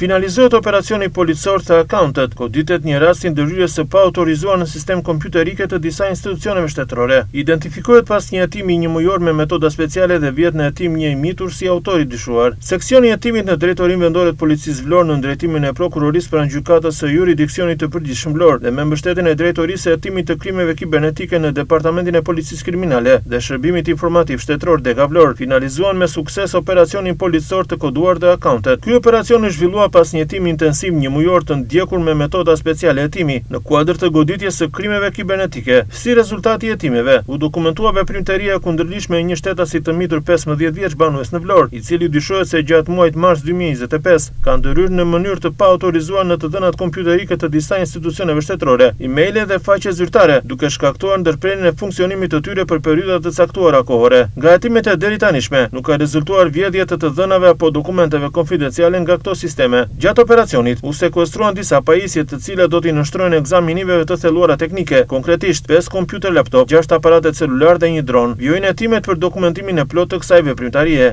Finalizohet operacioni policor The Accounted, goditet një rast i ndërhyrjes së paautorizuar në sistem kompjuterike të disa institucioneve shtetërore. Identifikohet pas një hetimi njëmujor me metoda speciale dhe vihet në hetim një i mitur si autor i dyshuar. Seksioni i hetimit në Drejtorinë Vendore të Policisë Vlorë nën drejtimin e Prokurorisë pranë Gjykatës së Juridiksionit të Përgjithshëm Vlorë dhe me mbështetjen e Drejtorisë së Hetimit të Krimeve Kibernetike në Departamentin e Policisë Kriminale dhe Shërbimit Informativ Shtetëror Dega Vlorë finalizuan me sukses operacionin policor të koduar The Accounted. Ky operacion u zhvillua pas një hetimi intensiv njëmujor të ndjekur me metoda speciale hetimi, në kuadër të goditjes së krimeve kibernetike. Si rezultat i hetimeve, u dokumentua veprimtaria e kundërligjshme e një shtetasi të mitur 15 vjeç banues në Vlorë, i cili dyshohet se gjatë muajit mars 2025 ka ndërhyrë në mënyrë të paautorizuar në të dhënat kompjuterike të disa institucioneve shtetërore, emaile dhe faqe zyrtare, duke shkaktuar ndërprerjen e funksionimit të tyre për periudha të caktuara kohore. Nga hetimet e deritanishme, nuk ka rezultuar vjedhje të të dhënave apo dokumenteve konfidenciale nga këto sisteme. Gjatë operacionit, u sekuestruan disa pajisje të cilat do t'i nënshtrohen ekzaminimeve të thelluara teknike, konkretisht, pesë kompjuterë laptop, gjashtë aparate celularë dhe një dron. Vijojnë hetimet për dokumentimin e plotë të kësaj veprimtarie.